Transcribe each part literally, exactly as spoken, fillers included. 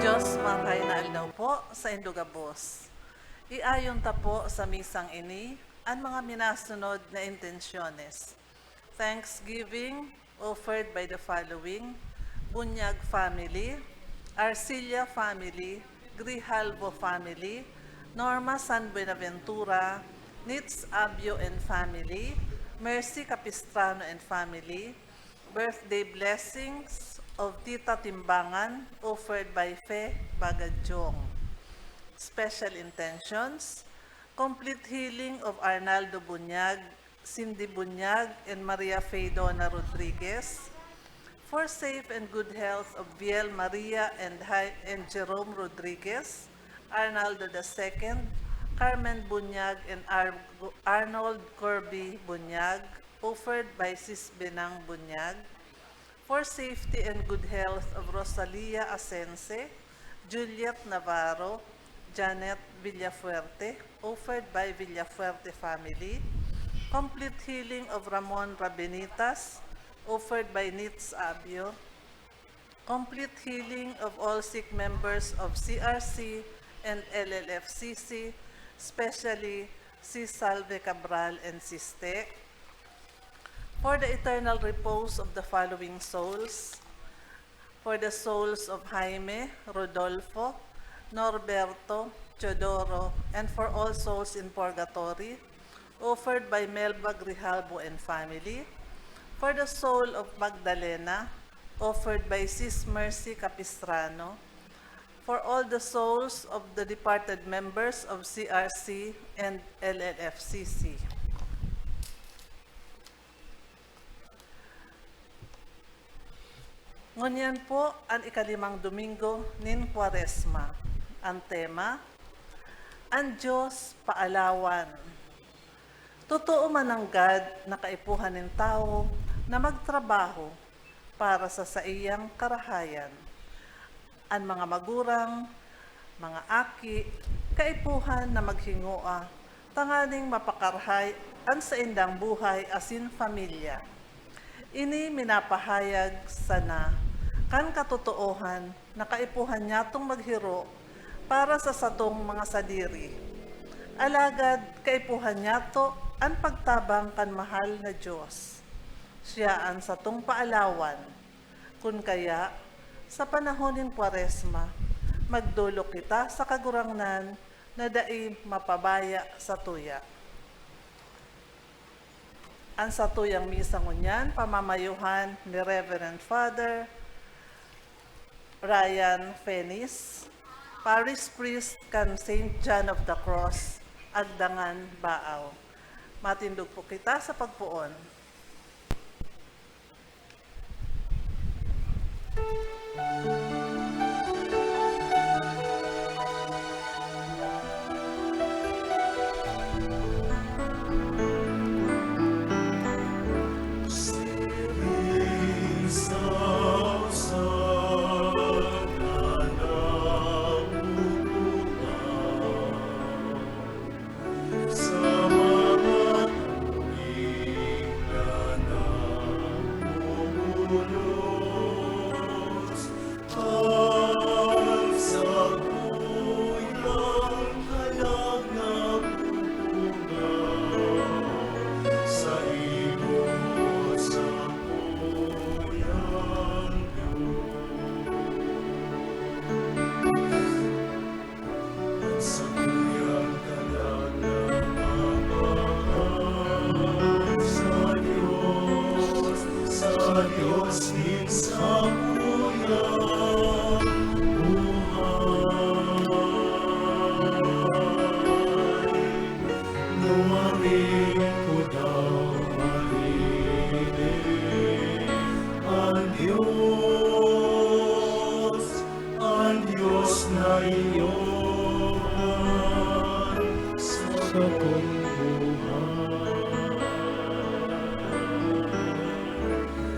Diyos, maray na aldaw po saindo gabos. Iayon ta po sa misang ini an mga minasunod na intensyones. Thanksgiving offered by the following: Bunyag family, Arcilla family, Grijalvo family, Norma San Buenaventura, Nitz Abio and family, Mercy Capistrano and family, birthday blessings of Tita Timbangan offered by Fe Bagadyong. Special intentions: complete healing of Arnaldo Bunyag, Cindy Bunyag, and Maria Fe Dona Rodriguez, for safe and good health of Viel Maria and Hi-, and Jerome Rodriguez, Arnaldo the second, Carmen Bunyag, and Ar-, Arnold Corby Bunyag, offered by Sis Benang Bunyag, for safety and good health of Rosalia Asense, Juliet Navarro, Janet Villafuerte, offered by Villafuerte family, complete healing of Ramon Rabenitas, offered by Nitz Abio, complete healing of all sick members of C R C and L L F C C, especially si Salve Cabral and Siste, for the eternal repose of the following souls: for the souls of Jaime, Rodolfo, Norberto, Teodoro, and for all souls in purgatory, offered by Melba Grijalbo and family, for the soul of Magdalena, offered by Sis Mercy Capistrano, for all the souls of the departed members of C R C and L L F C C. Ngunyan po an ikalimang Domingo nin Kwaresma. An tema, An Diyos Paalawan. Totoo man nanggad na kaipuhan nin tawo na magtrabaho para sa saiyang karahayan. An mga magurang, mga aki, kaipuhan na maghingoa tanganing mapakarahay an saindang buhay asin pamilya. Ini minapahayag sana kan katotoohan na kaipuhan nyatong maghiro para sa satong mga sadiri. Alagad kaipuhan nyato an pagtabang kan mahal na Dios. Siya an satong paalawan. Kun kaya, sa panahon nin Kwaresma, magdolok kita sa Kagurangnan na dai mapabaya satuya. An satuyang misa ngunyan pamamayuhan ni Reverend Father Ryan Fenis, Parish Priest kan Saint John of the Cross, Agdangan, Baao. Matindog po kita sa pagpoon. Sa kuyang buhay, nuarin ko daw maririnig an Diyos, an Diyos na iyo man sa kong buhay.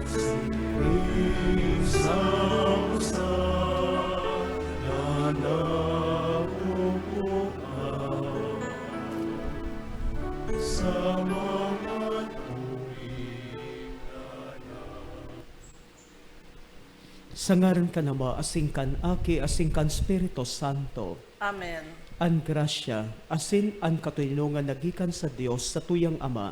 Siring sa usa na napupukaw sa mga tuig na yan. Sa ngaran kan Ama, asin kan Aki, asin kan Espiritu Santo. Amen. An grasya asin an katoninongan na gikan sa Dios, satuyang Ama,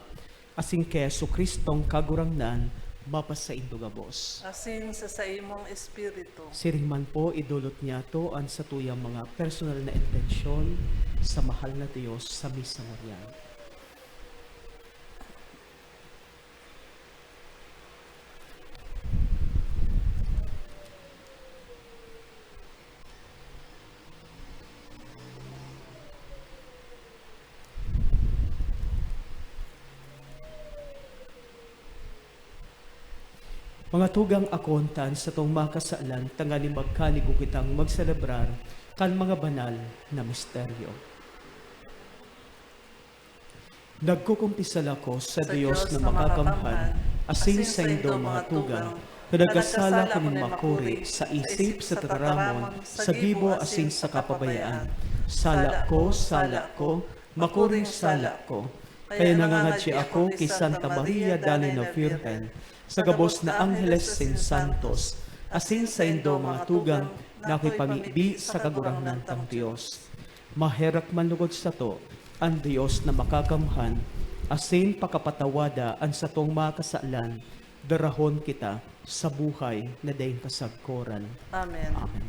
asin ki Jesu-Cristong Kagurangnan, mapasaindo gabos. Asin sa saimong espiritu. Siring man po, idolot niyato an satuyang mga personal na intensyon sa mahal na Dios sa misa ngunyan. Mga tugang, akon ta an satong mga kasalan tanganing magkanigo kitang magselebrar kan mga banal na misteryo. Nagkukumpisal ako sa Dios na makakamhan, asin saindo, mga tugang, na nagkasala ako nin makuri sa isip, sa tataramon, sa gibo, asin sa kapabayaan. Sala ko, sala ko, makuring sala ko. Kaya nangangadyi ako ki Santa Maria, Danay na Birhen, sa gabos na angheles asin santos, asin saindo, mga tugang, na akoy pamibi sa Kagurangnan tang Dios. Maherak man logod sato an Dios na makakamhan, asin pakapatawada an satong mga kasalan, darahon kita sa buhay na daing kasagkoran. Amen. Amen.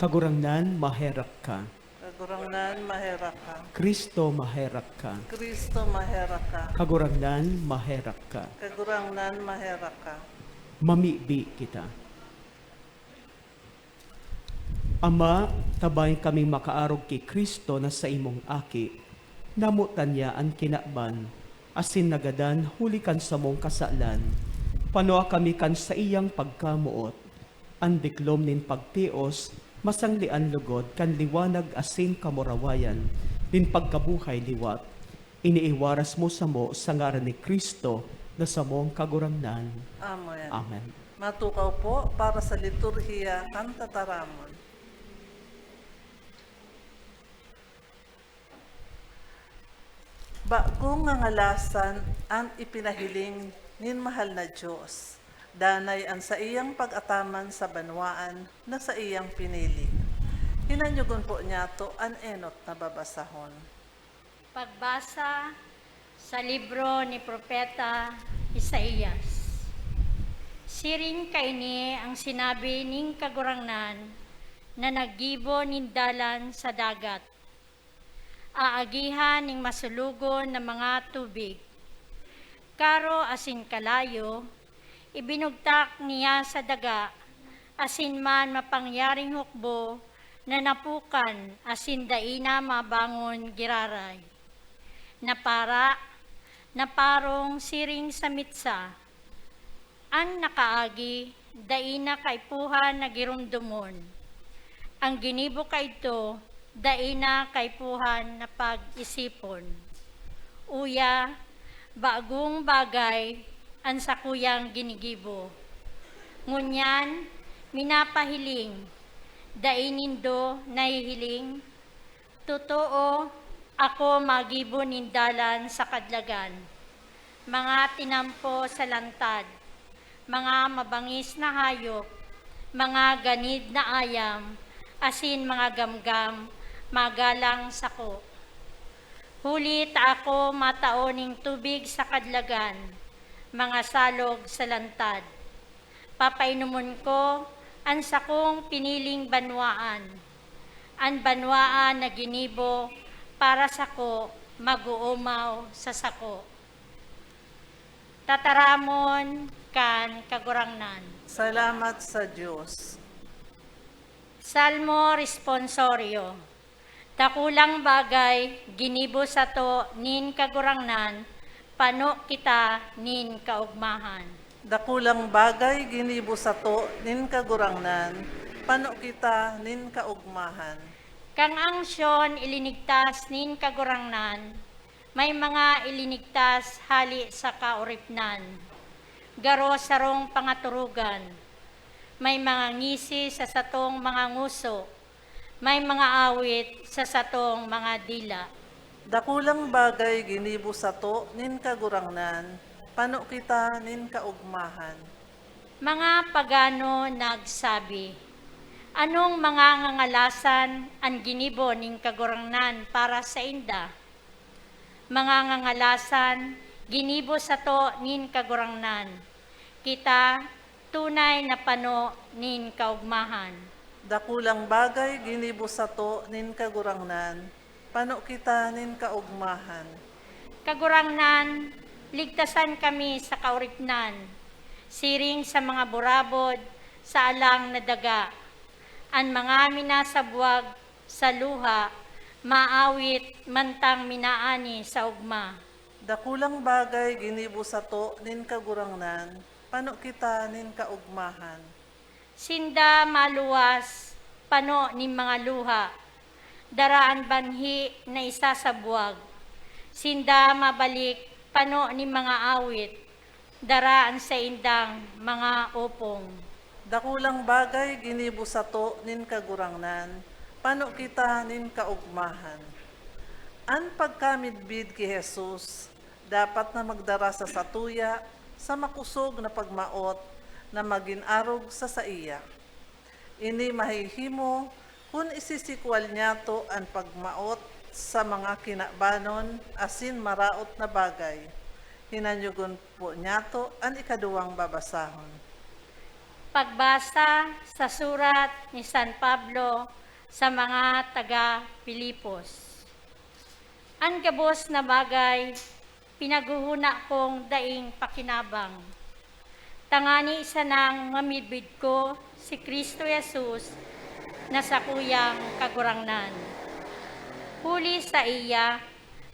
Kagurangnan, maherak ka. Kagurangnan, maherak ka. Kristo, maherak ka. Kristo, maherak ka. Kagurangnan, maherak ka. Kagurangnan, maherak ka. Mamibi kita. Ama, tabay kaming makaarog ki Cristo na saimong Aki. Namotan niya an kinaban, asin nagadan huli kan samong kasalan. Panua kami kan saiyang pagkamoot. An diklom nin pagtios, masangli an lugod kan liwanag asin kamurawayan nin pagkabuhay liwat. Iniiwaras mo samo sa ngaran ni Cristo na samong Kagurangnan. Amen. Amen. Matukaw po para sa liturhiya kan tataramon. Bagong ngangalasan an ipinahiling nin mahal na Dios, danay an saiyang pag-ataman sa banwaan na saiyang pinili. Hinanyogon po niyato an enot na babasahon. Pagbasa sa libro ni Propeta Isaias. Siring kaini ang sinabi nin Kagurangnan na naggibo nin dalan sa dagat, aagihan nin masulogon na mga tubig. Karo asin kalayo, ibinugtak niya sa daga, asin man mapangyaring hukbo na napukan asin dai na mabangon giraray. Napara, naparong siring sa mitsa, an nakaagi dai na kaipuhan na giromdomon. An ginibo kaidto dai na kaipuhan na pag-isipon. Uya, bagong bagay an sakuyang ginigibo. Ngunyan, minapahiling, dai nindo nahihiling? Totoo, ako magibo nin dalan sa kadlagan. Mga tinampo sa lantad, mga mabangis na hayop, mga ganid na ayam, asin mga gamgam, magalang sako. Huli ta ako matao nin tubig sa kadlagan, mga salog sa lantad. Papainomon ko an sakong piniling banwaan. An banwaan na ginibo para sako mag-oomaw sa sako. Tataramon kan Kagurangnan. Salamat sa Dios. Salmo Responsorio. Dakulang bagay ginibo sato nin Kagurangnan, pano kita nin kaogmahan. Dakulang bagay ginibo sato nin Kagurangnan, pano kita nin kaogmahan. Kan ang Sion ilinigtas nin Kagurangnan, may mga ilinigtas hali sa kaoripnan. Garo sarong pangaturugan. May mga ngisi sa satong mga nguso. May mga awit sa satong mga dila. Dakulang bagay ginibo sato nin Kagurangnan, pano kita nin kaogmahan. Mga pagano nagsabi, "Anong mga ngangalasan an ginibo nin Kagurangnan para sainda?" Mga ngangalasan ginibo sato nin Kagurangnan. Kita, tunay na pano nin kaogmahan. Dakulang bagay ginibo sato nin Kagurangnan, pano kita nin kaogmahan. Kagurangnan, ligtasan kami sa kaoripnan, siring sa mga burabod sa alang na daga. An mga minasabwag sa luha, maawit mantang minaani sa ogma. Dakulang bagay ginibo sato nin Kagurangnan, pano kita nin kaogmahan. Sinda maluwas pano nin mga luha, dara an banhi na isasabwag. Sinda mabalik pano nin mga awit, dara an saindang mga opong. Dakulang bagay ginibo sato nin Kagurangnan, pano kita nin kaogmahan. An pagkamidbid ki Jesus dapat na magdara sa satuya sa makosog na pagmaot na magin arog sa saiya. Ini mahihimo kun isisikwal niyato an pagmaot sa mga kinabanon asin maraot na bagay. Hinanyogon po niyato an ikaduwang babasahon. Pagbasa sa surat ni San Pablo sa mga taga Filipos. An gabos na bagay, pinaghuhuna kong daing pakinabang, tangani sanang mamidbid ko si Cristo Jesus na sakuyang Kagurangnan. Huli saiya,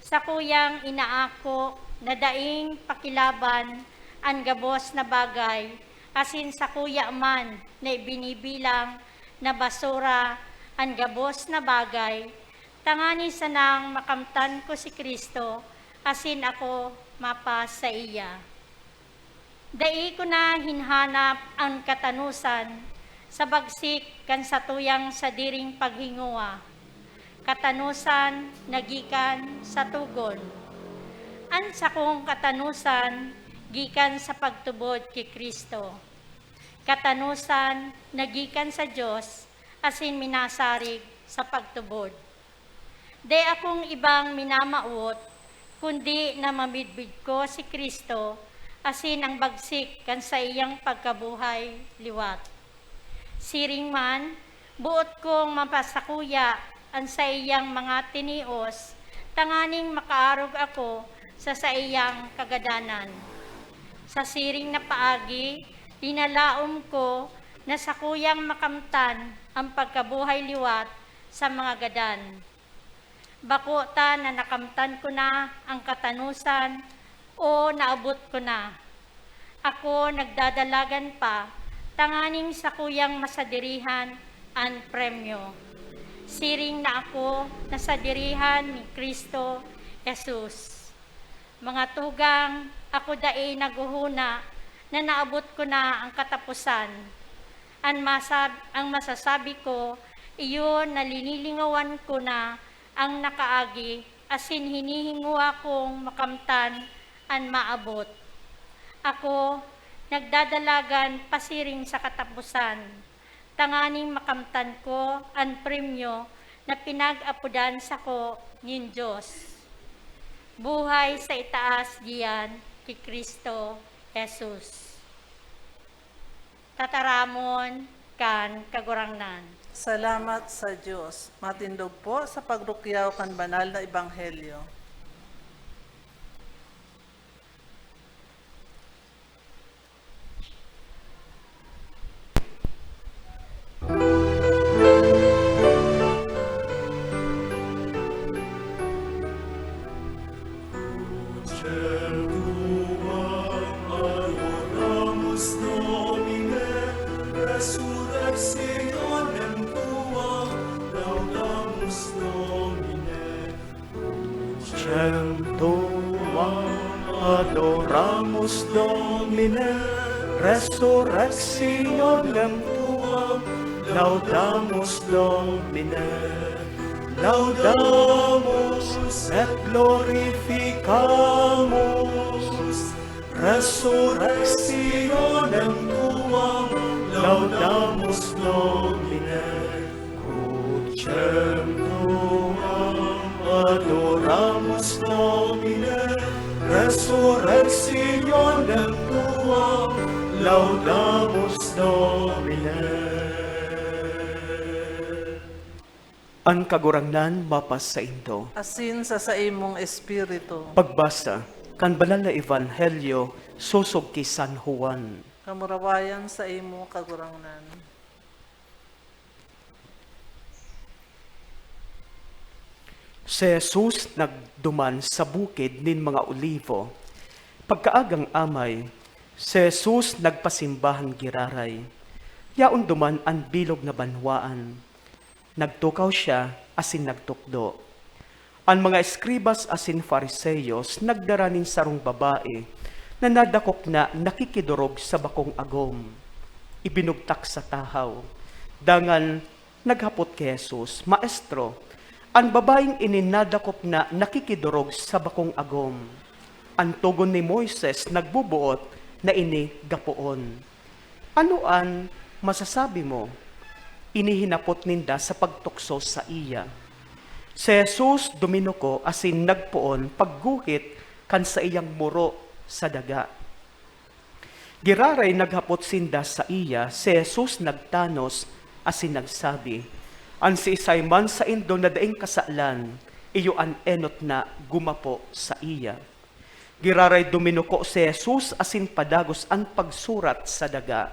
sakuyang inaako na daing pakilaban an gabos na bagay, asin sakuya man na ibinibilang na basura an gabos na bagay, tangani sanang makamtan ko si Cristo asin ako mapa saiya. Dai ko na hinhanap an katanosan sa bagsik kan satuyang sadiring paghingowa. Katanosan na gikan sa togon. An sakong katanosan gikan sa pagtubod ki Cristo. Katanosan na gikan sa Dios asin minasarig sa pagtubod. Dai akong ibang minamawot, kundi na mamidbid ko si Cristo asin ang bagsik kan saiyang pagkabuhay liwat. Siring man, boot kong mapasakuya an saiyang mga tinios, tanganing makaarog ako sa saiyang kagadanan. Sa siring na paagi, linalaom ko na sakuyang makamtan an pagkabuhay liwat sa mga gadan. Bako ta na nakamtan ko na an katanosan o naabot ko na. Ako nagdadalagan pa tanganing sakuyang masadirihan an premyo, siring na ako nasadirihan ni Cristo Jesus. Mga tugang, ako dai naghohona na naabot ko na an kataposan. An masab-, an masasabi ko, iyo na linilingawan ko na an nakaagi, asin hinihingowa kong makamtan an maabot. Ako nagdadalagan pasiring sa kataposan, tanganing makamtan ko an premyo na pinag-apodan sako nin Dios. Buhay sa itaas diyan ki Cristo Jesus. Tataramon kan Kagurangnan. Salamat sa Diyos. Matindog po sa pagrukyaw kan banal na ebanghelyo. Adoramus Domine, resurrectionem tuam, laudamus Domine. Crucem tuam, adoramus Domine, resurrectionem tuam, laudamus Domine. Laudamus et glorificamus resurrectionem tuam, laudamus Domine. Crucem tuam, adoramus Domine, resurrectionem tuam, laudamus Domine. An Kagurangnan mapasaindo. Asin sa saimong espiritu. Pagbasa kan Banal na Ebanghelyo sosog ki San Juan. Kamurawayan saimo, Kagurangnan. Si Jesus nagduman sa bukid nin mga Olivo. Pagkaagang amay, si Jesus nagpasimbahan giraray. Yaon duman an bilog na banwaan. Nagtukaw siya asin nagtukdo. An mga eskribas asin Fariseos nagdara nin sarong babae na nadakop na nakikidorog sa bakong agom. Ibinugtak sa tahaw. Dangan naghapot ki Jesus, "Maestro, an babaeng ini nadakop na nakikidorog sa bakong agom. An togon ni Moises nagboboot na ini gapoon. Ano an masasabi mo?" Ini hinapot ninda sa pagtukso saiya. Si Jesus duminuko asin nagpoon pagguhit kan saiyang muro sa daga. Giraray naghapot sinda saiya, si Jesus nagtanos asin nagsabi, "An siisay man saindo na daing kasalan, iyo an enot na gumapo saiya." Giraray duminuko si Jesus asin padagos an pagsurat sa daga.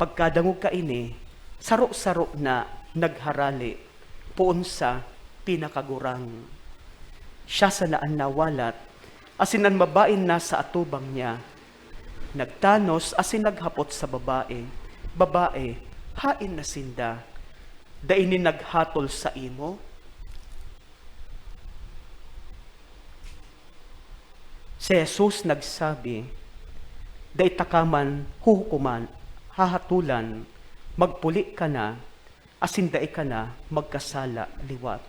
Pagkadangog kaini, saro-saro na nagharale, poon sa pinakagurang. Siya sana an nawalat, asin an babaeng nasa atubang niya. Nagtanos asin naghapot sa babae, "Babae, haen na sinda? Dai nin naghatol saimo?" Si Jesus nagsabi, "Dai taka man huhukoman, hahatolan, magpuli ka na, asin dai ka na magkasala liwat."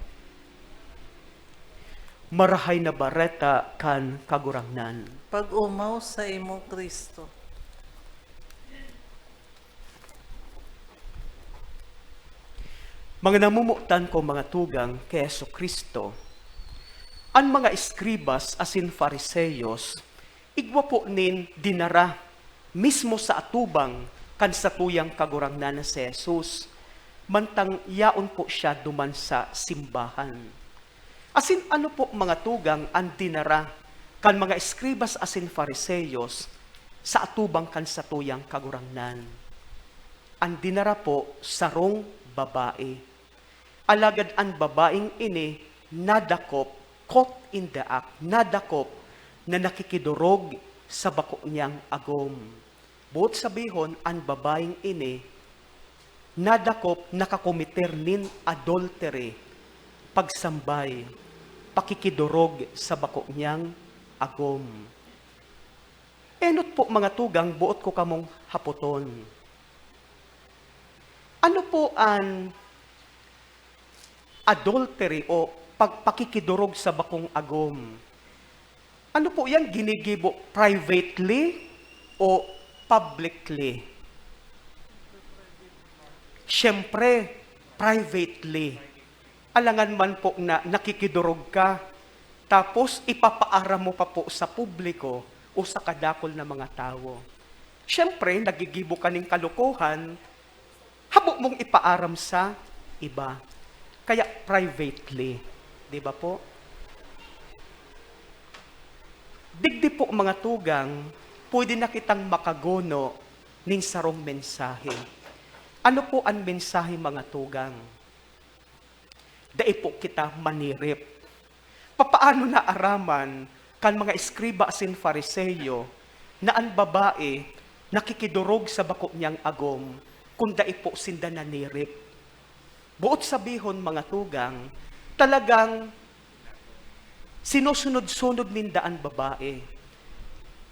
Marahay na Bareta kan Kagurangnan. Pag-omaw saimo, Cristo. Mga namomotan ko, mga tugang ki Jesu-Cristo, an mga eskribas asin Fariseos igwa po nin dinara mismo sa atubang kan satuyang Kagurangnan na si Jesus, mantang yaon po siya duman sa simbahan. Asin ano po, mga tugang, an dinara kan mga eskribas asin Fariseos sa atubang kan satuyang Kagurangnan? An dinara po, sarong babae. Alagad an babaeng ini nadakop, caught in the act, nadakop na nakikidorog sa bako niyang agom. Boot sabihon, an babaeng ini nadakop nakakomiter nin adultery, pagsambay, pakikidorog sa bako niyang agom. Enot po, mga tugang, boot ko kamong hapoton. Ano po an adultery o pagpakikidorog sa bakong agom? Ano po yan, ginigibo privately o publicly? Siyempre, privately. Alangan man po na nakikidorog ka, tapos ipapaaram mo pa po sa publiko o sa kadakul na mga tawo. Siyempre, nagigibo ka ning kalokohan, Habo mong ipaaram sa iba. Kaya privately, di ba po? Digdi po, mga tugang, pwede na kitang makagono nin sarong mensahe. Ano po an mensahe, mga tugang? Dai po kita manirip. Papaano naaraman kan mga eskriba asin Fariseo na an babae nakikidorog sa bako niyang agom kun dai po sinda nanirip? Boot sabihon, mga tugang, talagang sinusunod-sunod ninda an babae,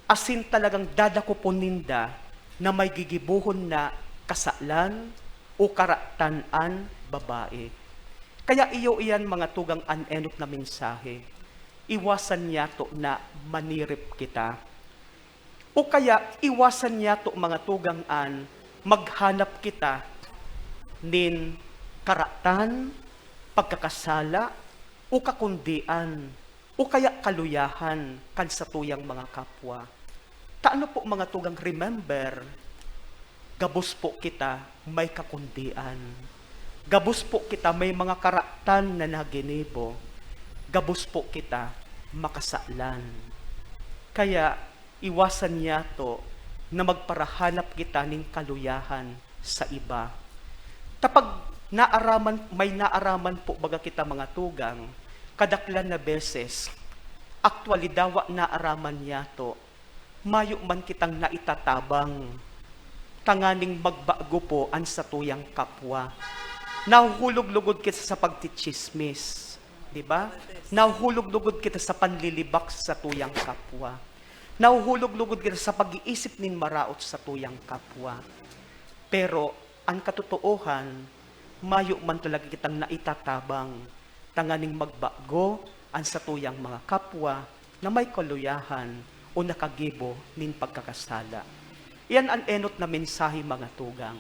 asin talagang dadakopon ninda na may gigibohon na kasalan o karatan an babae. Kaya iyo iyan, mga tugang, an enot na mensahe. Iwasan niyato na manirip kita. O kaya, iwasan niyato, mga tugang, an maghanap kita nin karatan, pagkakasala, o kakundian, o kaya kaluyahan kan satuyang mga kapwa. Ta ano po, mga tugang, remember, gabos po kita may kakundian. Gabos po kita may mga karatan na naginibo. Gabos po kita makasalan. Kaya, iwasan niyato na magparahanap kita nin kaluyahan sa iba. Ta pag naaraman, may naaraman po baga kita, mga tugang, kadaklan na beses, actually, dawa naaraman niyato, mayo man kitang naitatabang tanganing magbago po an satuyang kapwa. Nahuhulog lugod kita sa pagtsitsismis, di ba? Nahuhulog lugod kita sa panlilibak sa satuyang kapwa. Nahuhulog lugod kita sa pag-iisip nin maraot sa satuyang kapwa. Pero an katotoohan, mayo man talaga kitang naitatabang tanganing magbago an satuyang mga kapwa na may kaluyahan o nakagibo nin pagkakasala. Iyan an enot na mensahe, mga tugang.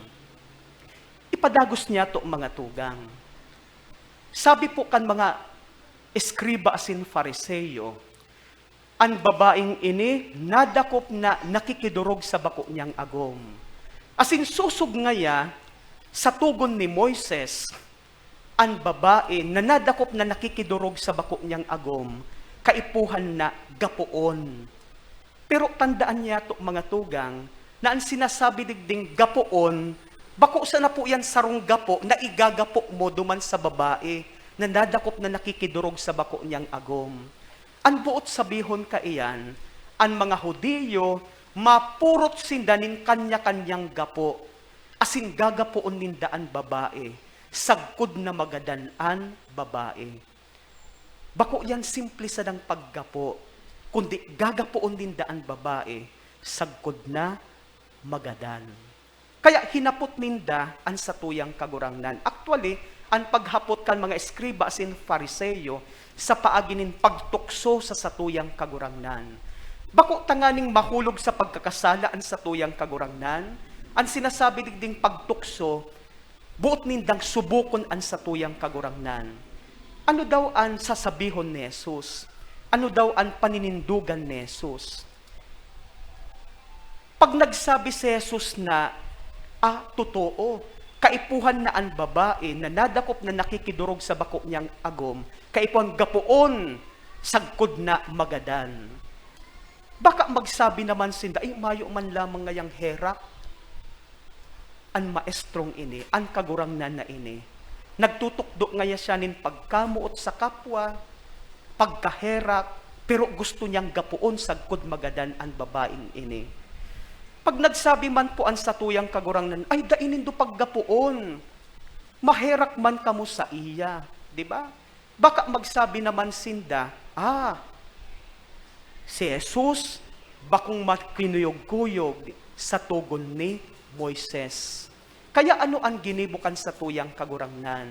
Ipadagos niyato, mga tugang. Sabi po kan mga eskriba asin Fariseo, "An babaeng ini nadakop na nakikidorog sa bako niyang agom." Asin sosog ngaya, sa togon ni Moises, an babae na nadakop na nakikidorog sa bako niyang agom, kaipuhan na gapoon. Pero tandaan niyato, mga tugang, na an sinasabi digding gapoon, bako sana po yan sarong gapo na igagapo mo duman sa babae na nadakop na nakikidorog sa bako niyang agom. An boot sabihon kaiyan, an mga Judio, mapurot sinda nin kanya-kanyang gapo, asin gagapoon ninda an babae, sagkod na magadan an babae. Bako yan simple sanang paggapo, kundi gagapoon ninda an babae, sagkod na magadan. Kaya hinapot ninda an satuyang Kagurangnan. Actually, an paghapot kan mga eskriba asin Fariseo sa paagi nin pagtukso sa satuyang Kagurangnan. Bako tanganing mahulog sa pagkakasala an satuyang Kagurangnan. An sinasabi digding pagtukso, boot nindang subukon an satuyang Kagurangnan. Ano daw an sasabihon ni Jesus? Ano daw an paninindogan ni Jesus? Pag nagsabi si Jesus na, "Ah, totoo, kaipuhan na an babae na nadakop na nakikidorog sa bako niyang agom, kaipuhan gapoon sagkod na magadan." Baka magsabi naman sinda, "Ay, mayo man lamang ngayang herak." An maestrong ini, an Kagurangnan na ini, nagtutukdo ngaya siya nin pagkamoot sa kapwa, pagkaherak, pero gusto niyang gapoon sagkod magadan an babaeng ini. Pag nagsabi man po an satuyang Kagurangnan, "Ay, dai nindo paggapoon. Maherak man kamo saiya," di ba? Baka magsabi naman sinda, "Ah, si Jesus bakong makinuyog-kuyog sa togon ni Moises." Kaya ano an ginibo kan satuyang Kagurangnan?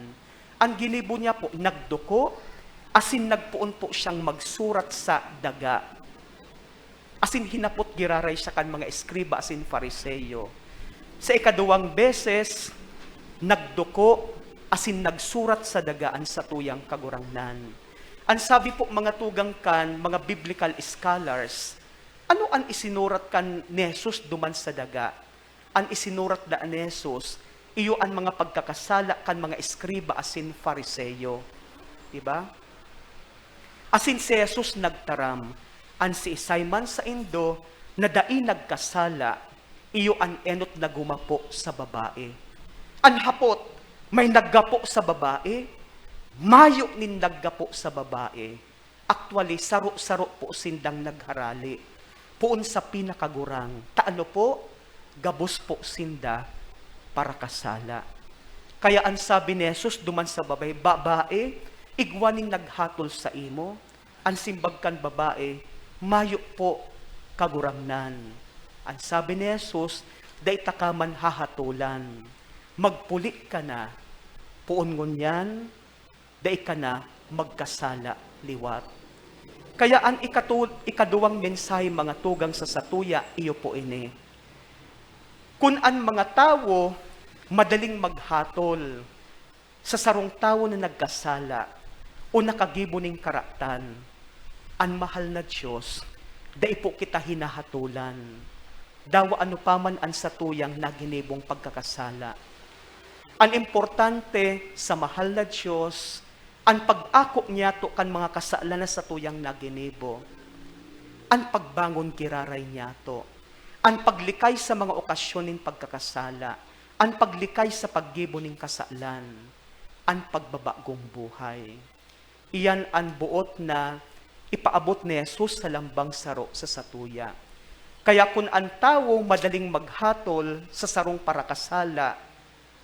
An ginibo niya po, nagduko, asin nagpoon po siyang magsurat sa daga. Asin hinapot giraray siya kan mga eskriba asin Fariseo. Sa ikaduwang beses, nagduko asin nagsurat sa daga an satuyang Kagurangnan. An sabi po, mga tugang, kan mga biblical scholars, ano an isinurat kan ni Jesus duman sa daga? An isinurat daa ni Jesus, Iyo an mga pagkakasala kan mga eskriba asin Fariseo. Di ba? Asin si Jesus nagtaram, "An siisay man saindo na dai nagkasala, iyo an enot na gumapo sa babae." An hapot, may naggapo sa babae? Mayo nin naggapo sa babae. Actually, saro-saro po sindang nagharale. Poon sa pinakagurang. Ta ano po? Gabos po sinda parakasala. Kaya an sabi ni Jesus duman sa babae, "Babae, igwa nin naghatol saimo." An simbag kan babae, "Mayo po, Kagurangnan." An sabi ni Jesus, "Dai ta ka man hahatolan. Magpuli ka na. Poon ngunyan, dai ka na magkasala liwat." Kaya an ikatu-, ikaduwang mensahe, mga tugang, sa satuya, iyo po ini. Kun an mga tawo madaling maghatol sa sarong tawo na nagkasala o nakagibo nin karatan, an mahal na Dios, dai po kita hinahatolan. Dawa ano pa man an satuyang naginibong pagkakasala. An importante sa mahal na Dios, an pag-ako niyato kan mga kasalan na satuyang naginibo, an pagbangon giraray niyato, an paglikay sa mga okasyon nin pagkakasala, an paglikay sa paggibo nin kasalan, an pagbabagong buhay. Iyan an boot na ipaabot ni Jesus sa lambang saro sa satuya. Kaya kun an tawo madaling maghatol sa sarong parakasala,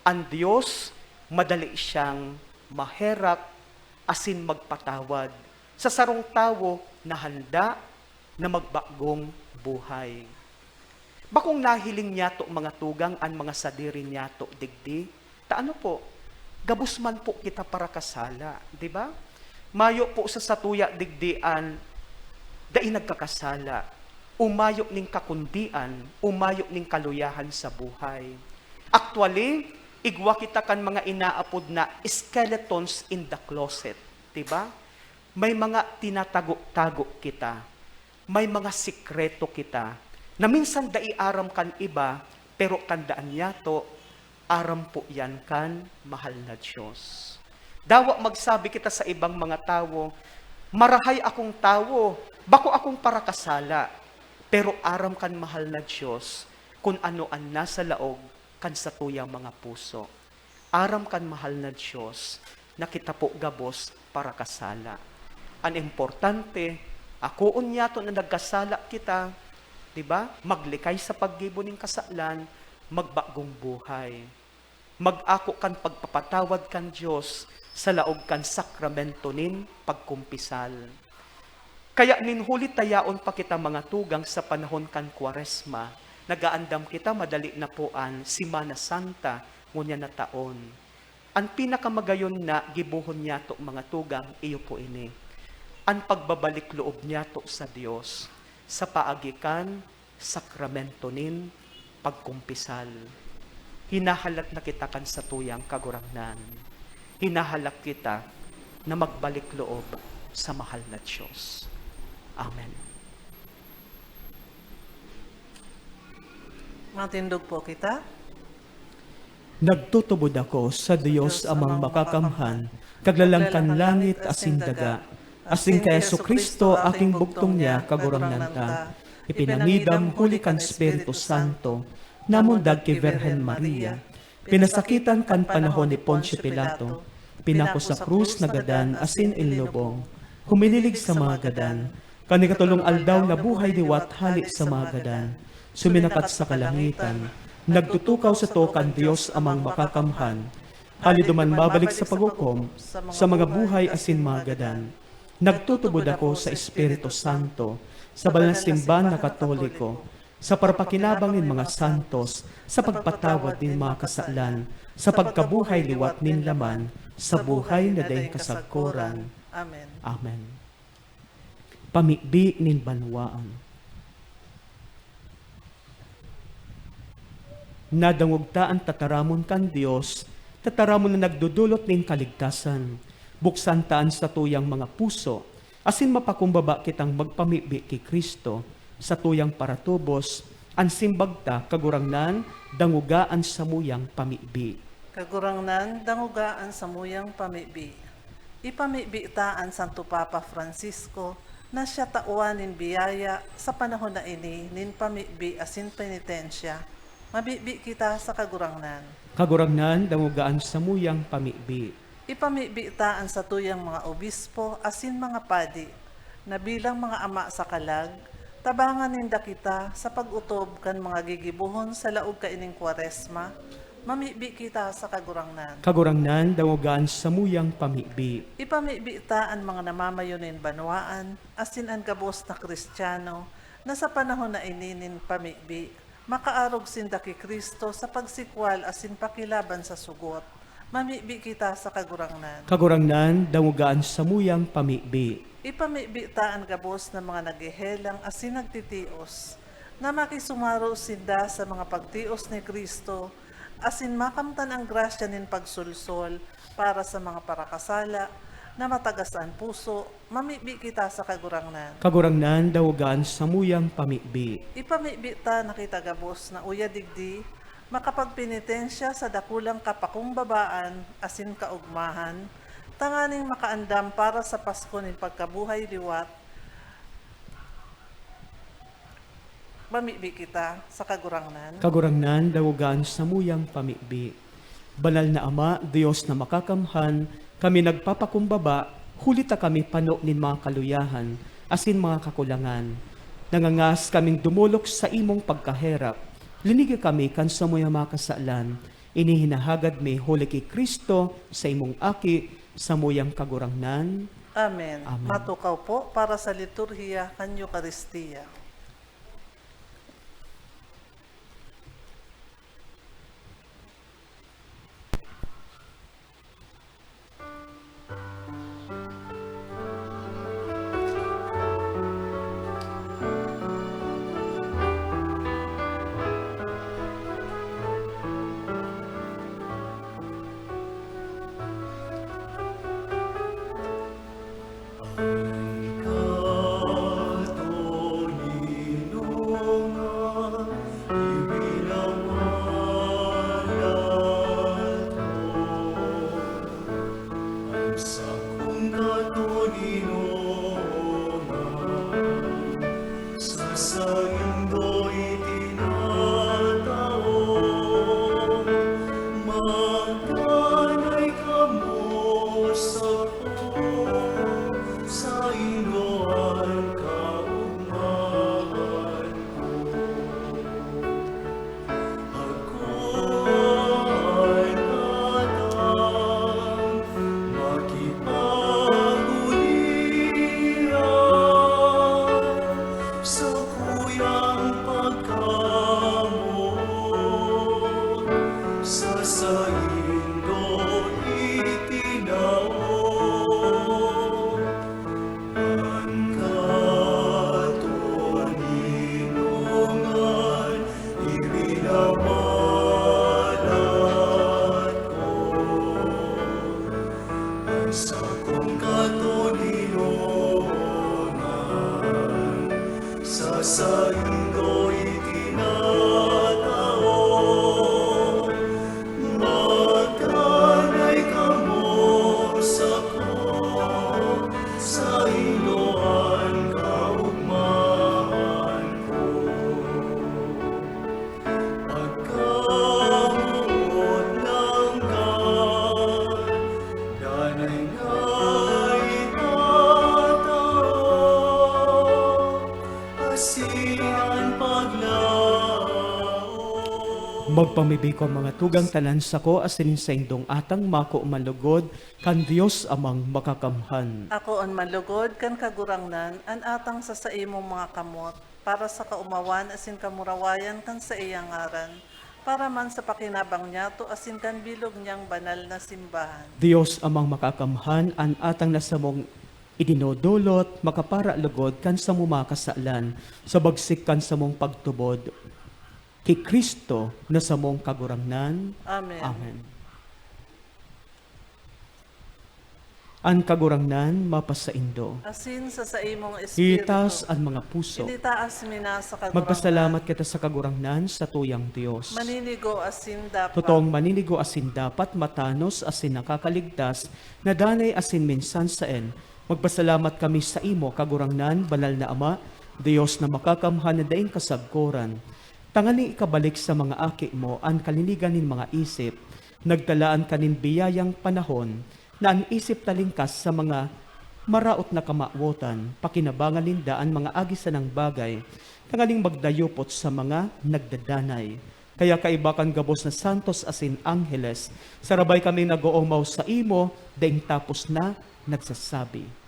an Dios madali siyang maherak asin magpatawad sa sarong tawo na handa na magbagong buhay. Bakong nahiling niyato, mga tugang, an mga sadiri niyato digdi? Ta ano po, gabos man po kita parakasala, di ba? Mayo po sa satuya digdi an dai nagkakasala, o mayo nin kakundian, o mayo nin kaluyahan sa buhay. Actually, igwa kita kan mga inaapod na skeletons in the closet, di ba? May mga tinatago-tago kita. May mga sikreto kita na minsan dai aram kan iba, pero tandaan niyato, aram po yan kan mahal na Dios. Dawa magsabi kita sa ibang mga tawo, "Marahay akong tawo, bako akong parakasala." Pero aram kan mahal na Dios kun ano an nasa laog kan satuyang mga puso. Aram kan mahal na Dios na kita po gabos parakasala. An importante, akoon niyato na nagkasala kita, di ba? Maglikay sa paggibo nin kasalan, magbagong buhay. Mag-ako kan pagpapatawad kan Dios sa laog kan sakramento nin pagkumpisal. Kaya nin huli ta yaon pa kita, mga tugang, sa panahon kan Kwaresma, nagaandam kita, madali na po an Semana Santa ngunyan na taon. An pinakamagayon na gibohon niyato, mga tugang, iyo po ini, an pagbabalik loob niyato sa Dios sa paagi kan sakramento nin pagkumpisal. Hinahalat na kita kan satuyang Kagurangnan. Hinahalat kita na magbalik loob sa mahal na Dios. Amen. Matindog po kita. Nagtutubod ako sa Dios Amang Makakamhan, Kaglalang kan langit asin daga, asin kay Jesu-Cristo, aking bugtong niya, Kagurangnan ta, ipinangidam huli kan Espiritu Santo, namundag ki Virgen Maria, pinasakitan kan panahon ni Poncio Pilato, pinako sa krus, nagadan asin inlubong, humililig sa mga gadan, kan ikatolong aldaw nabuhay liwat hale sa mga gadan, suminakat sa kalangitan, nagtutukaw sato kan Dios Amang Makakamhan, hale duman mabalik sa paghukom sa mga buhay asin mga gadan. Nagtutubod ako sa Espiritu Santo, sa banal na simbahan na Katoliko, sa parapakinabang nin mga santos, sa pagpatawad nin mga kasalan, sa pagkabuhay liwat nin laman, sa buhay na daing kasagkoran. Amen. Amen. Pamibi nin banwaan. Nadangog ta an tataramon kan Dios, tataramon na nagdodolot nin kaligtasan. Buksan ta an satuyang mga puso, asin mapakumbaba kitang magpamibi ki Cristo, satuyang paratubos, an simbag ta, Kagurangnan, dangoga an samuyang pamibi. Kagurangnan, dangoga an samuyang pamibi. Ipamibi ta an Santo Papa Francisco na siya tawan nin biyaya sa panahon na ini nin pamibi asin penitensya. Mamibi kita sa Kagurangnan. Kagurangnan, dangoga an samuyang pamibi. Ipamibi ta an satuyang mga obispo asin mga padi, na bilang mga ama sa kalag, tabangan ninda kita sa pag-otob kan mga gigibohon sa laog kaining Kwaresma. Mamibi kita sa Kagurangnan. Kagurangnan, dangoga an samuyang pamibi. Ipamibi ta an mga namamayo nin banwaan asin an gabos na Kristiyano na sa panahon na ini nin pamibi, makaarog sinda ki Cristo sa pagsikwal asin pakilaban sa sugot. Mamibi kita sa Kagurangnan. Kagurangnan, dangoga an samuyang pamibi. Ipamibi ta an gabos na mga naghehelang asin nagtitios, na makisumaro sinda sa mga pagtios ni Cristo, asin makamtan an grasya nin pagsolsol para sa mga parakasala na matagas an puso. Mamibi kita sa Kagurangnan. Kagurangnan, dangoga an samuyang pamibi. Ipamibi ta na kita gabos na uya digdi makapagpenitensya sa dakulang kapakumbabaan asin kaogmahan, tanganing makaandam para sa Pasko nin pagkabuhay liwat. Mamibi kita sa Kagurangnan. Kagurangnan, dangoga an samuyang pamibi. Banal na Ama, Dios na makakamhan, kami nagpapakumbaba, huli ta kami pano nin mga kaluyahan asin mga kakulangan. Nangangas kaming dumolok sa imong pagkaherak. Linigi kami kan samuyang mga kasalan. Ini hinahagad mi huli ki Cristo, sa imong Aki, samuyang Kagurangnan. Amen. Amen. Matukaw po para sa liturhiya kan Eukaristia. An katoninongan ibinabalat ko, an sakong katoninongan sa saindo itinatao. Magdanay kamo sako, saindo an kaogmahan ko. Ako an atang makipag-oliran, sakuyang pagkamoot sa saindo itinao. An katoninongan ibinabalat ko, an sakong katoninongan sa saindo itinatao. Magdanay kamo sako, saindo an kaogmahan ko. Pagkamoot nanggad, danay na itatao, asin an paglaom. Magpamibi ko, mga tugang, tanan sako asin saindong atang mako manlugod kan Dios Amang Makakamhan. Ako an manlugod kan Kagurangnan, an atang sa saimong mga kamot, para sa kaomawan asin kamurawayan kan saiyang ngaran, para man sa pakinabang niyato asin kan bilog niyang banal na simbahan. Dios Amang Makakamhan, an atang na samong idinodolot, makapara lugod kan samong mga kasalan, sa bagsik kan samong pagtubod ki Cristo na samong Kagurangnan. Amen. Amen. An Kagurangnan mapasaindo. Asin sa saimong espiritu. Itaas an mga puso. Initaas mi na sa Kagurangnan. Magpasalamat kita sa Kagurangnan, sa tuyang Dios. Maninigo asin dapat. Totoong maninigo asin dapat, matanos asin nakakaligtas, na danay asin minsan saen. Magpasalamat kami saimo, Kagurangnan, Banal na Ama, Dios na makakamhan na daing kasagkoran. Tanganing ikabalik sa mga aki mo an kalinigan nin mga isip, nagtalaan ka nin biyayang panahon, na an isip talingkas sa mga maraot na kamawotan, pakinabangan ninda an mga agi sanang bagay, tanganing magdayupot sa mga nagdadanay. Kaya kaiba kan gabos na santos asin angheles, sarabay kaming nag-oomaw saimo, daing tapos na nagsasabi.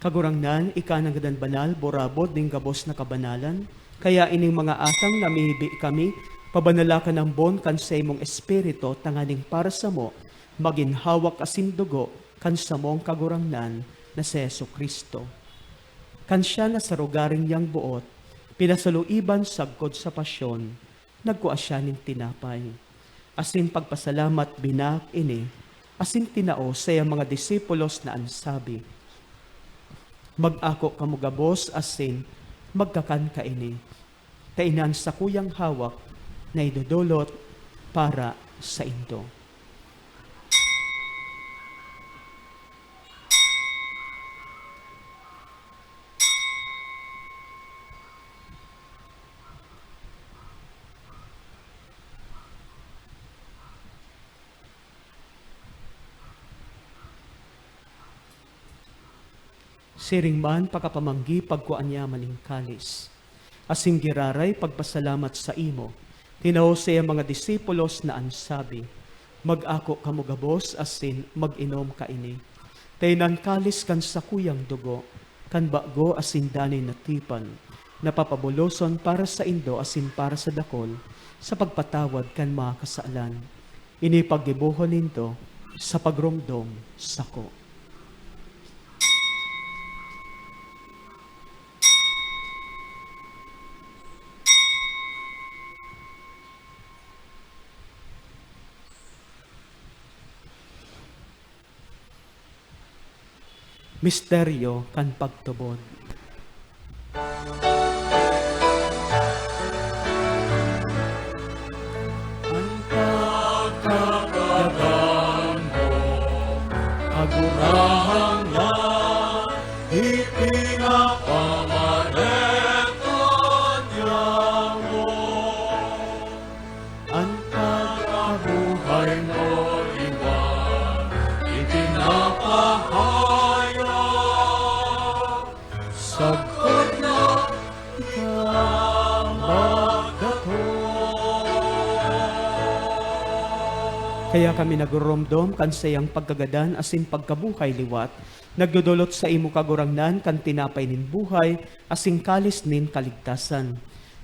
Kagurangnan, ika nanggad an banal, burabod nin gabos na kabanalan. Kaya ining mga atang namihibi kami, pabanala ka nambon kan saimong Espiritu, tanganing para samo, magin hawak asin dugo kan samong Kagurangnan na si Jesu-Cristo. Kan siya na sa rogaring niyang boot, pinasaloiban sagkod sa pasyon, nagkua siya nin tinapay, asin pagpasalamat, binaak ini, asin tinao sa iyang mga disipulos na an sabi, "Mag-ako kamo gabos asin magkakan kaini, ta ini an sakuyang hawak na idodolot para saindo." Siring man, pakapamanggi, pagkua niya man nin kalis. Asin giraray pagpasalamat saimo, tinao sa iyang mga disipulos na an sabi, "Mag-ako kamo gabos asin mag-inom kaini. Ta ini an kalis kan sakuyang dugo, kan bago asin danay na tipan, na papabuloson para saindo asin para sa dakol, sa pagpatawad kan mga kasalan. Ini paggibohon nindo sa pagromdom sako." Misteryo kan pagtubod. An pagkagadan mo, Kagurangnan, ipinapamareto niamo. An pagkabuhay mo liwat, ipinapahayag, sagkod na ika magdatong. Kaya kami nagroromdom kan saiyang pagkagadan asin pagkabuhay liwat, nagdodolot saimo, Kagurangnan, kan tinapay nin buhay asin kalis nin kaligtasan.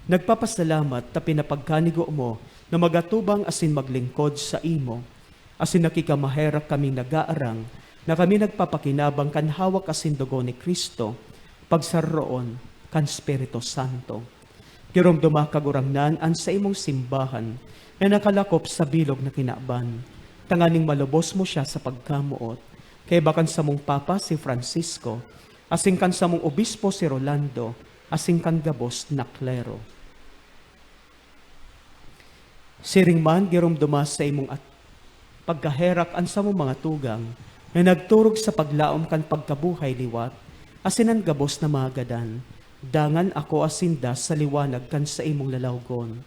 Nagpapasalamat ta pinapagkanigo mo na magatubang asin maglingkod saimo. Asin nakikamaherak kaming nagaarang na kami nagpapakinabang kan hawak asin dugo ni Cristo, pagsaroon kan Espiritu Santo. Giromdoma, Kagurangnan, an saimong simbahan na nakalakop sa bilog na kinaban, tanganing malubos mo siya sa pagkamoot. Kaiba kan samong Papa, si Francisco, asin kan samong obispo si Rolando, asin kan gabos na klero. Siring man, giromdoma sa imong at-, pagkaherak an samong mga tugang na nagturog sa paglaom kan pagkabuhay liwat, asin an gabos na mga gadan. Dangan ako asin da sa liwanag kan saimong lalawgon.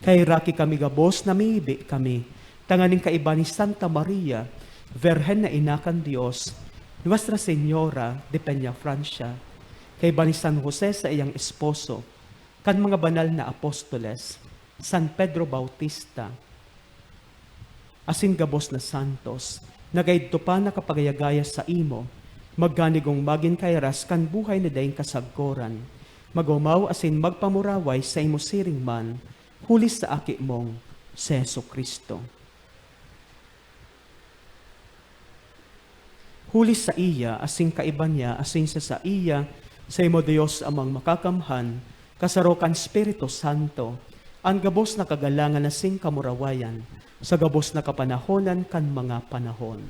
Kaheraki kami gabos, namibi kami, tanganing kaiba ni Santa Maria, Birhen na Ina kan Dios, Nuestra Señora de Peñafrancia, kaiba ni San Jose sa iyang esposo, kan mga banal na apostoles, San Pedro Bautista, asin gabos na santos, na kaidto pa nakapagayagaya saimo, magkanigong magin kairas kan buhay na daing kasagkoran, magomaw asin magpamuraway saimo siring man, huli sa Aki mong si Jesu-Cristo. Huli saiya, asin kaiba niya, asin sa saiya, saimo Dios Amang Makakamhan, kasaro kan Espiritu Santo, an gabos na kagalangan asin kamurawayan, sa gabos na kapanahonan kan mga panahon.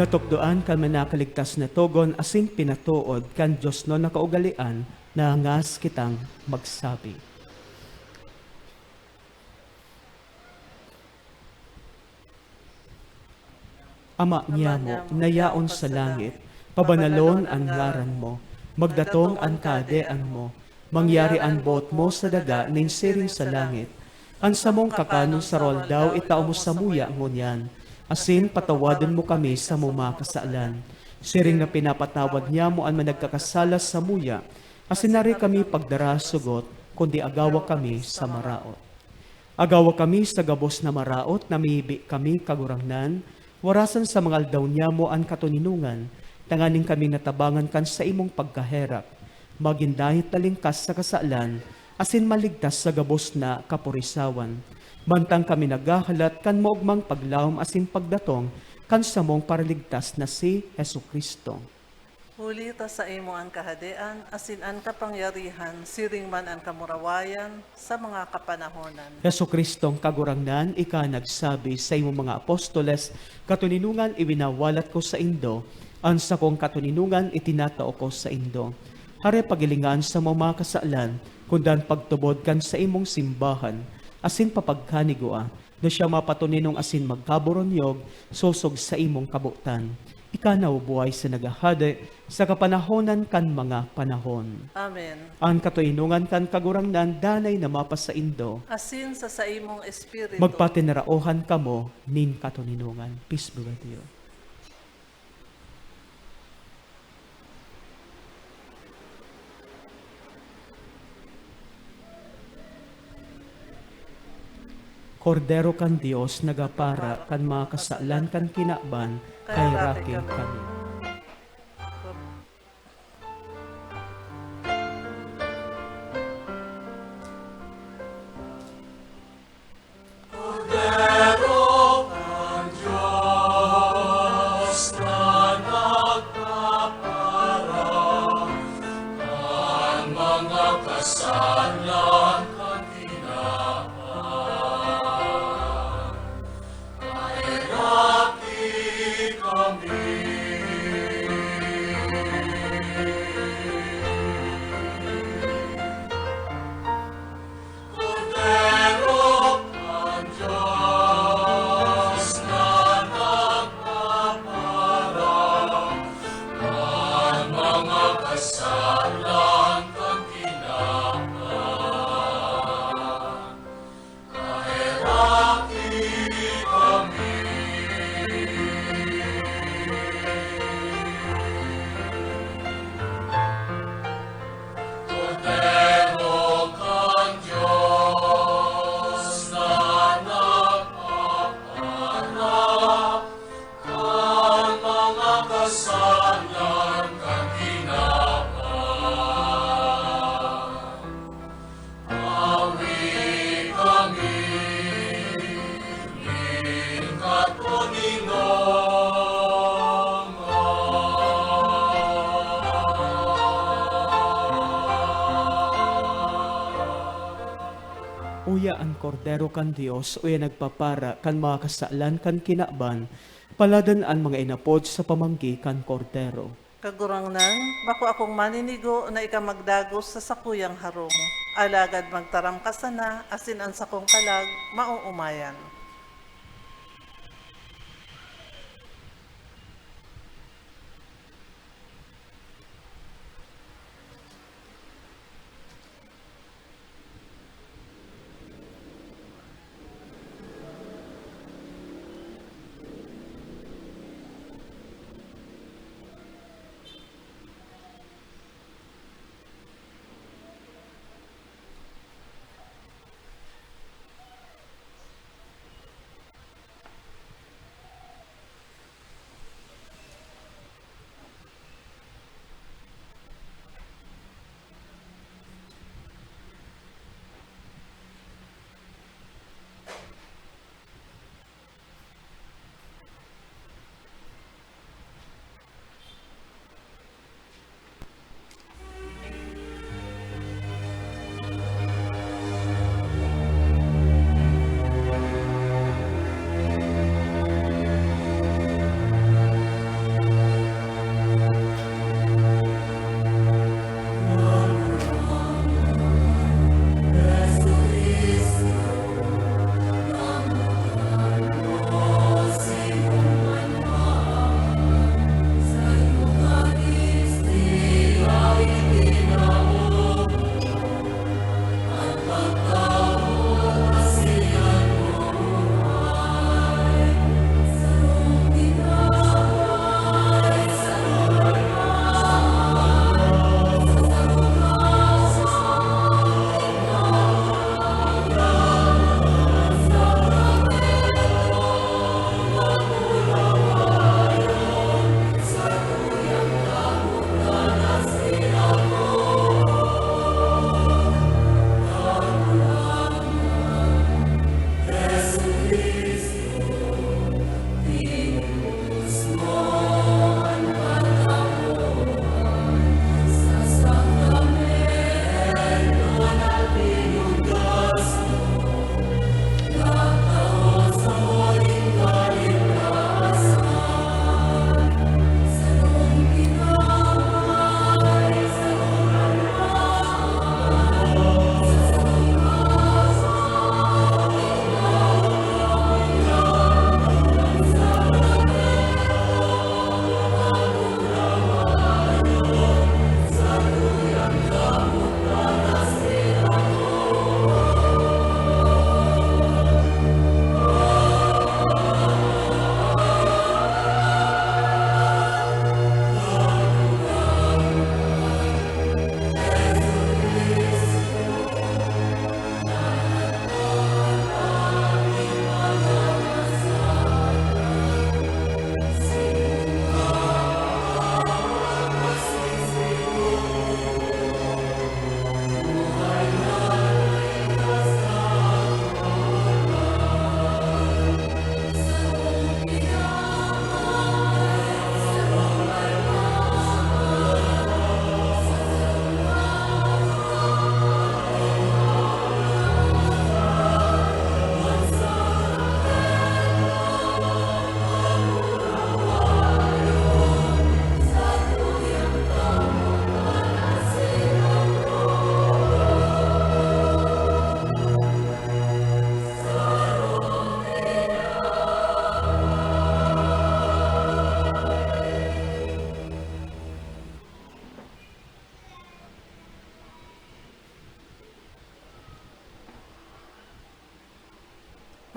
Natukdoan kan mga nakaligtas na togon asin pinatood kan Dios na nakaugalean, nahangas kitang magsabi. Ama niyamo na yaon sa langit, pabanalon an ngaran mo, magdatong an Kahadean mo, mangyari an boot mo sa daga nin siring sa langit. An samong kakanon sa aroaldaw itao mo samuya ngunyan, asin patawadon mo kami sa mga kasalan, siring na pinapatawad niyamo an mga nagkakasala samuya, asin dai kami pagdara sa sugot, kundi agawa kami sa maraot. Agawa kami sa gabos na maraot, namibi kami, Kagurangnan, warasan sa mga aldaw niyamo an katoninongan, tanganing kami natabangan kan saimong pagkaherak, magin dahit talingkas sa kasalan, asin maligtas sa gabos na kapurisawan. Mantang kami naghahalat kan maogmang paglaom asin pagdatong kan samong Paraligtas na si Jesu-Cristo. Huli ta saimo an kahadean, asin an kapangyarihan, siring man an kamurawayan, sa mga kapanahonan. Jesu-Cristong Kagurangnan, ika nagsabi saimong mga apostoles, "Katoninongan iwinawalat ko saindo, an sakong katoninongan itinatao ko saindo." Hare pagilingan sa mga kasalan, kundan pagtubod kan saimong simbahan, asin papagkanigoa, na siya mapatoninong asin magkaboronyog sosog saimong kabotan. Ika na, O buhay sa naghahade, sa kapanahonan kan mga panahon. Amen. An katoninongan kan Kagurangnan danay na mapasaindo. Asin sa saimong espiritu. Magpatinaraohan kamo nin katoninongan. Peace be with you. Kordero kan Dios, nagapara kan mga kasalan kan kinaban, kaheraki kami. Kordero kan Dios na nagkapara kan mga kasalan kan kinaban, kaheraki kami. An Kordero kan Dios, uya nagpapara kan mga kasalan kan kinaban, paladan an mga inapod sa pamanggi kan Kordero. Kagurangnan, bako akong maninigo na ika magdagos sa sakuyang harong, alagad magtaram ka sana, asin an sakong kalag maoomayan.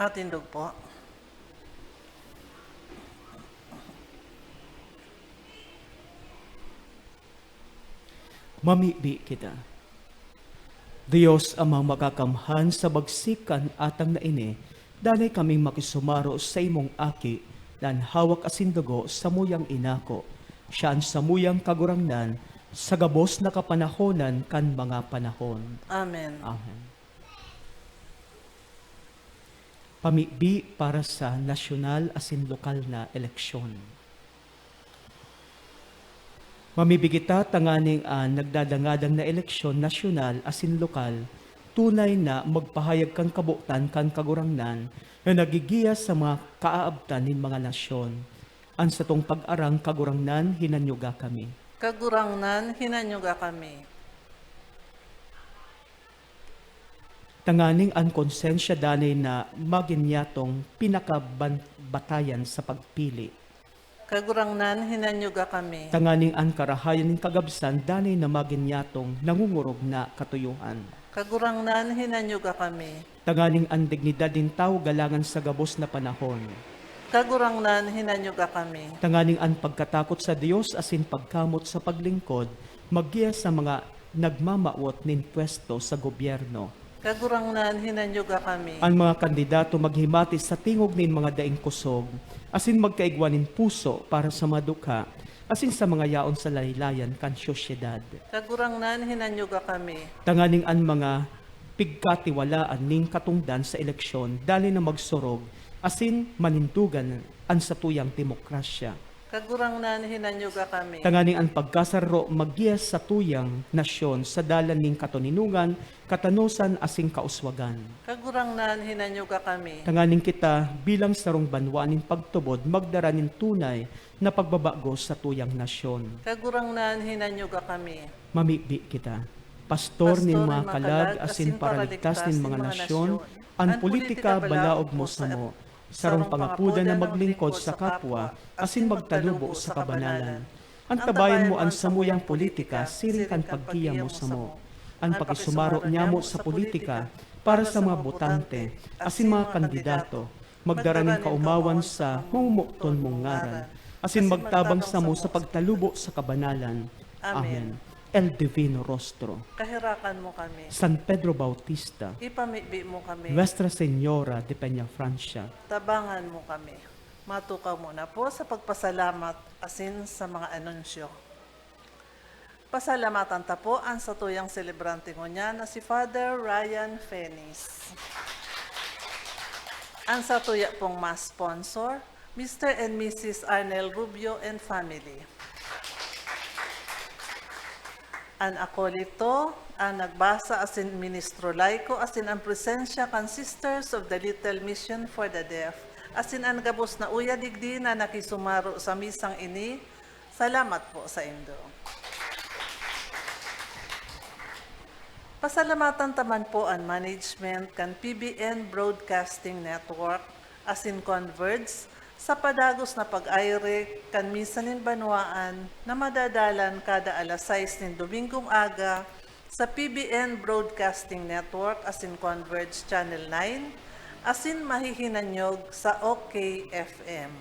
Matindog po. Mamibi kita. Dios Amang Makakamhan, sa bagsik kan atang na ini, danay kaming makisumaro sa imong Aki, na an hawak asin dugo samuyang inako. Siya an samuyang Kagurangnan, sa gabos na kapanahonan kan mga panahon. Amen. Amen. Pamibi para sa nasyonal asin lokal na eleksyon. Mamibi kita tanganing an nagdadangadang na eleksyon nasyonal asin lokal tunay na magpahayag kan kabotan kan Kagurangnan na nagigiya sa mga kaaabtan nin mga nasyon. An satong pag-arang, Kagurangnan, hinanyuga kami. Kagurangnan, hinanyuga kami. Tanganing an konsensya danay na magin niyatong pinakabatayan sa pagpili. Kagurangnan, hinanyuga kami. Tanganing an karahayan nin kagabsan danay na magin niyatong nangungurog na katuyohan. Kagurangnan, hinanyuga kami. Tanganing an dignidad nin tawo galangan sa gabos na panahon. Kagurangnan, hinanyuga kami. Tanganing an pagkatakot sa Dios asin pagkamot sa paglingkod maggiya sa mga nagmamawot nin pwesto sa gobyerno. Kagurangnan, hinanyuga kami. An mga kandidato maghimati sa tingog nin mga daing kusog, asin magkaigwa nin puso para sa mga dukha, asin sa mga yaon sa laylayan kan sosyedad. Kagurangnan, hinanyuga kami. Tanganing an mga pigkatiwalaan nin katongdan sa eleksyon dali na magsurog asin manindogan an satuyang demokrasya. Kagurangnan, hinanyuga kami. Tanganing an pagkasaro maggiya sa tuyang nasyon sa dalan nin katoninongan, katanosan asin kauswagan. Kagurangnan, hinanyuga kami. Tanganing kita, bilang sarong banwaan nin pagtubod, magdara nin tunay na pagbabago sa tuyang nasyon. Kagurangnan, hinanyuga kami. Mamibi kita. Pastor nin mga kalag asin paraligtas nin mga nasyon, an politika balaog mo samo, sarong pangapodan na maglingkod sa kapwa asin magtalubo sa kabanalan. Antabayan mo an samuyang politika siring kan paggiya mo samo. An pakisumaro nyamo sa politika para sa mga botante asin mga kandidato magdara nin kaomawan sa mamomoton mong ngaran, asin magtabang samo sa pagtalubo sa kabanalan. Amen. El Divino Rostro. Kaherakan mo kami. San Pedro Bautista. Ipamibi mo kami. Nuestra Señora de Peñafrancia. Tabangan mo kami. Matukaw muna po sa pagpasalamat asin sa mga anunsyo. Pasalamatan ta po an satuyang selebrante ngunyan na si Father Ryan Fenis. An satuya pong mass sponsor, Mister and Missus Arnel Rubio and family. An akolito, an nagbasa asin ministro laiko, asin an presensya kan Sisters of the Little Mission for the Deaf, asin an gabos na uya digdi na nakisumaro sa misang ini, salamat po saindo. Pasalamatan ta man po an management kan P B N Broadcasting Network asin Converge sa padagos na pag-aire kan Misa nin Banwaan na madadalan kada alas sais nin Domingong aga sa P B N Broadcasting Network asin Converge Channel nine, asin mahihinanyog sa OK F M.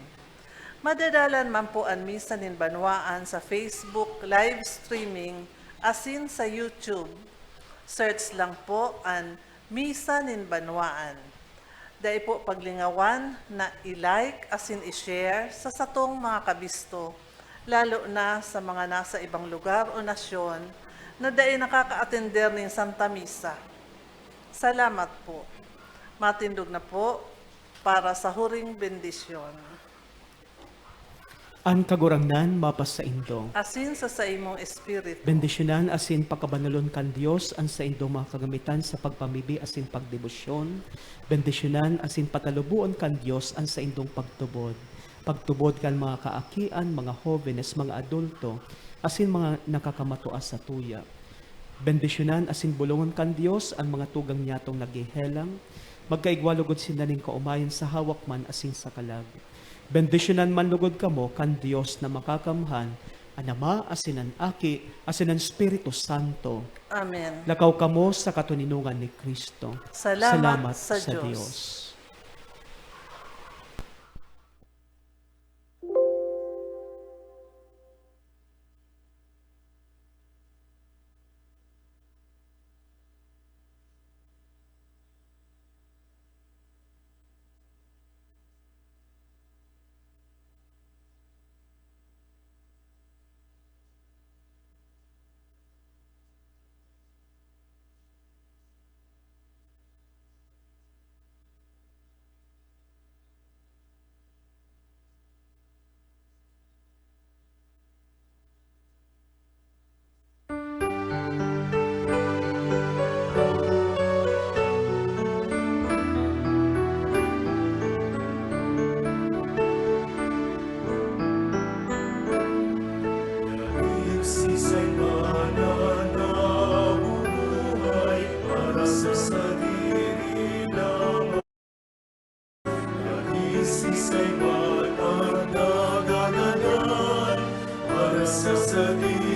Madadalan man po an Misa nin Banwaan sa Facebook live streaming asin sa YouTube. Search lang po an Misa nin Banwaan. Dai po paglingawan na i-like asin i-share sa satong mga kabisto, lalo na sa mga nasa ibang lugar o nasyon na dai nakakaatender nin Santa Misa. Salamat po. Matindog na po para sa huring bendisyon. An Kagurangnan mapasaindo. Asin sa saimong espiritu. Bendisyonan asin pakabanalon kan Dios an saindong mga kagamitan sa pagpamibi asin pagdebosyon. Bendisyonan asin pataluboon kan Dios an saindong pagtubod. Pagtubod kan mga kaakian, mga hobenes, mga adulto, asin mga nakakamatua sa tuya. Bendisyonan asin bolongon kan Dios an mga tugang niyatong naghehelang. Magkaigwa logod sinda nin kaomayan sa hawak man asin sa kalag. Bendisyonan man logod kamo kan Dios na Makakamhan, an Ama asin an Aki asin an Espiritu Santo. Amen. Lakaw kamo sa katoninongan ni Cristo. Salamat sa Dios. Sa